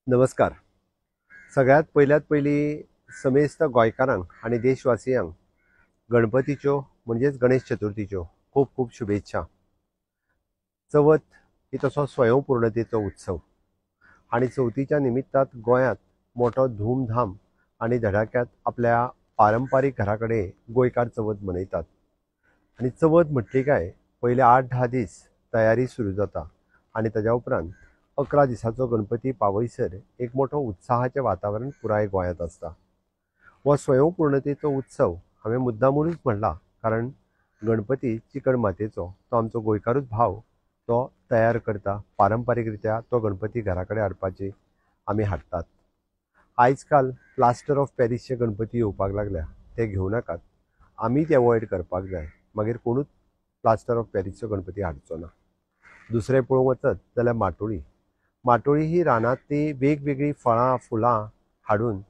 नमस्कार. सगळ्यात पयल्यात पयली समेस्त गोंयकारांक आनी देशवासियांक गणपतीच्यो म्हणजेच गणेश चतुर्थीच्यो खूब खूब शुभेच्छा. चवथ ही तसो स्वयंपूर्णतेचो उत्सव आनी चवथीच्या निमित्तात गोंयांत मोठो धूमधाम आनी धडाक्यात आपल्या पारंपारीक घरा कडेन गोंयकार चवथ मनयतात. आनी चवथ म्हटली काय पयले 8-10 दीस तयारी सुरू जाता आनी ताज्या उपरांत 11 दिसाचो गणपती पावयसर एक मोठो उत्साहाचें वातावरण पुराय गोंयांत आसता. हो स्वयंपूर्णतेचो उत्सव हांवें मुद्दामूनच म्हणला कारण गणपती चिकण मातयेचो तो आमचो गोंयकारूच भाव तो तयार करता. पारंपारीक रित्या तो गणपती घरा कडेन हाडपाची आमी हाडटात. आयज काल प्लास्टर ऑफ पॅरीसचे गणपती येवपाक लागल्या, ते घेवं नाकात, आमीच एवॉयड करपाक जाय. मागीर कोणूच प्लास्टर ऑफ पॅरीसचो गणपती हाडचो ना. दुसरें पळोवंक वचत जाल्यार माटोळी. माटोळी ही रानांतली वेगवेगळीं फळां फुलां हाडून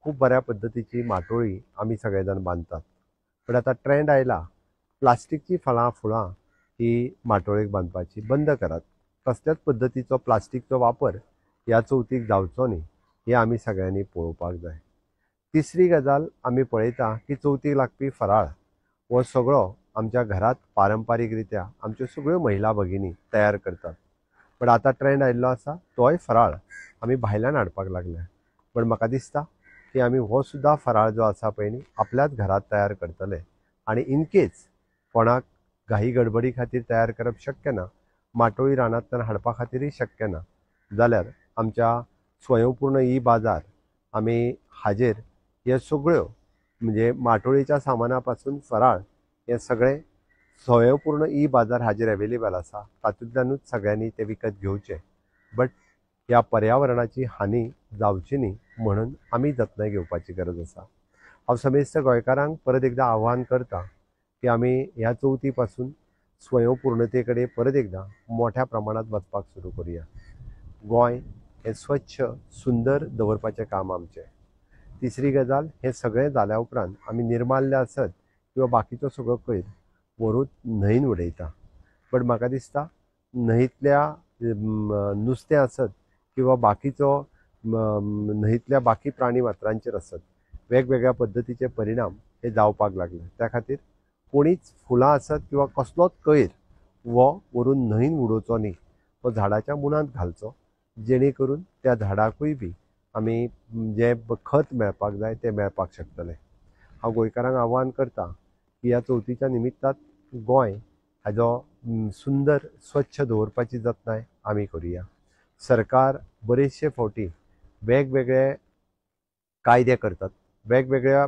खूब बऱ्या पद्दतीची माटोळी आमी सगळे जाण बांदतात. पण आतां ट्रेंड आयला प्लास्टिकची फळां फुलां ही माटोळेक बांदपाची बंद करात. कसल्याच पद्दतीचो प्लास्टिकचो वापर ह्या चवथीक जावचो न्ही हें आमी सगळ्यांनी पळोवपाक जाय. तिसरी गजाल आमी पळयता की चवथीक लागपी फराळ हो सगळो आमच्या घरांत पारंपारीक रित्या आमच्यो सगळ्यो महिला भगिनी तयार करतात. पण आतां ट्रेंड आयिल्लो आसा तोय फराळ आमी भायल्यान हाडपाक लागल्या. पण म्हाका दिसता की आमी हो सुद्दां फराळ जो आसा पळय न्ही आपल्याच घरांत तयार करतले आनी इनकेस कोणाक घाई गडबडी खातीर तयार करप शक्य ना, माटोळी रानांतल्यान हाडपा खातीरय शक्य ना जाल्यार आमच्या स्वयंपूर्ण ई बाजार आमी हाजेर हे सगळ्यो म्हणजे माटोळीच्या सामाना पासून फराळ हे सगळें स्वयंपूर्ण ई बाजार हाजेर अवेलेबल आसा. तातूंतल्यानूच सगळ्यांनी ते विकत घेवचे. बट ह्या पर्यावरणाची हानी जावची न्ही म्हणून आमी जतनाय घेवपाची गरज आसा. हांव समेस्त गोंयकारांक परत एकदां आव्हान करता की आमी ह्या चवथी पासून स्वयंपूर्णते कडेन परत एकदां मोठ्या प्रमाणांत वचपाक सुरू करुया. गोंय हें स्वच्छ सुंदर दवरपाचें काम आमचें. तिसरी गजाल, हें सगळें जाल्या उपरांत आमी निर्माल्य आसत किंवा बाकीचो सगळो कोयर व्हरून न्हंयन उडयता. बट म्हाका दिसता न्हंयतल्या नुस्तें आसत किंवा बाकीचो न्हंयतल्या बाकी प्राणी मात्रांचेर आसत वेगवेगळ्या पद्दतीचे परिणाम हे जावपाक लागले. त्या खातीर कोणीच फुलां आसत किंवा कसलोच कोयर हो व्हरून न्हंयन उडोवचो न्ही, तो झाडाच्या मुळांत घालचो जेणे करून त्या झाडाकूय बी आमी जें खत मेळपाक जाय तें मेळपाक शकतलें. हांव गोंयकारांक आव्हान करता की ह्या चवथीच्या निमित्तात गोंय हाजो सुंदर स्वच्छ दवरपाची जतनाय आमी करुया. सरकार बरेचशे फावटी वेगवेगळे कायदे करतात, वेगवेगळ्या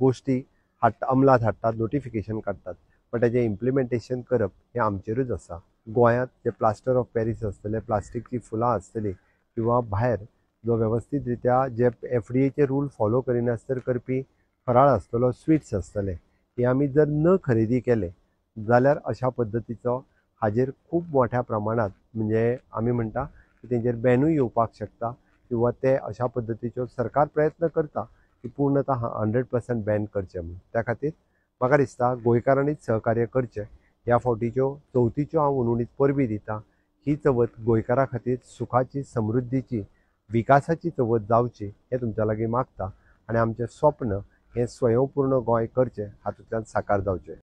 गोश्टी हाडटा, अंमलात हाडटात, नोटिफिकेशन काडटात, पण ताजें इम्प्लिमेंटेशन करप हें आमचेरूच आसा. गोंयांत जे प्लास्टर ऑफ पॅरीस आसतले, प्लास्टिकची फुलां आसतली किंवा भायर जो वेवस्थीत रित्या जे FDA rule follow करिनासतर करपी फराळ आसतलो, स्विट्स आसतले, हे आमी जर न खरेदी केले जाल्यार अशा पद्दतीचो हाजेर खूब मोठ्या प्रमाणांत म्हणजे आमी म्हणटा की तेंचेर बॅनूय येवपाक शकता किंवा ते अशा पद्दतीच्यो सरकार प्रयत्न करता की पूर्णतः 100% बॅन करचें म्हणून. त्या खातीर म्हाका दिसता गोंयकारांनीच सहकार्य करचें. ह्या फावटीच्यो चवथीच्यो हांव हुनहुनीत परबी दिता. ही चवथ गोंयकारां खातीर सुखाची, समृद्धीची, विकासाची चवथ जावची हें तुमच्या लागीं मागता आनी आमचें स्वप्न हें स्वयंपूर्ण गोंय करचें हातूंतल्यान साकार जावचें.